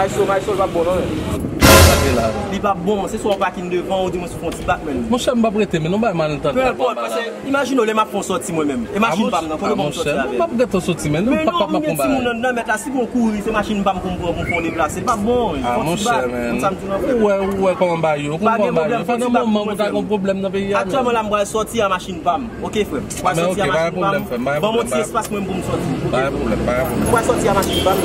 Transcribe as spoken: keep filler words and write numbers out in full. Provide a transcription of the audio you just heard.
Mayso, Mayso, l p ap bon non, men. Li p ap bon, se swa w pakin devan, ou di mwen si w fè yon ti bak, men. Monchè, m p ap rete, men nou bay mal entèt. Peu importe, paske imajine w lè m ap fè yon sòti mwen menm. E machin pa m nan, kote w ban m sòti avè l? M p ap rete sòti, men. Men non, m gen timoun anndan, mèt la, si gon kouri, se machin pa m pou m pran pou m fè yon deplase. Li p ap bon, yon ti bak, konn sa m di w nan frè. Ou wè, ou wè kòman bagay yo, ou konprann bagay yo. Pandan moman pou ta gon pwoblèm nan peyi a, men. Aktyèlman la, m pral sòti a machin pa m. Ok, frè m. Mwen sòti a machin pa m. Ban m yon ti espas mwen pou m sòti. Ok, frè m. Mwen sòti a machin pa m.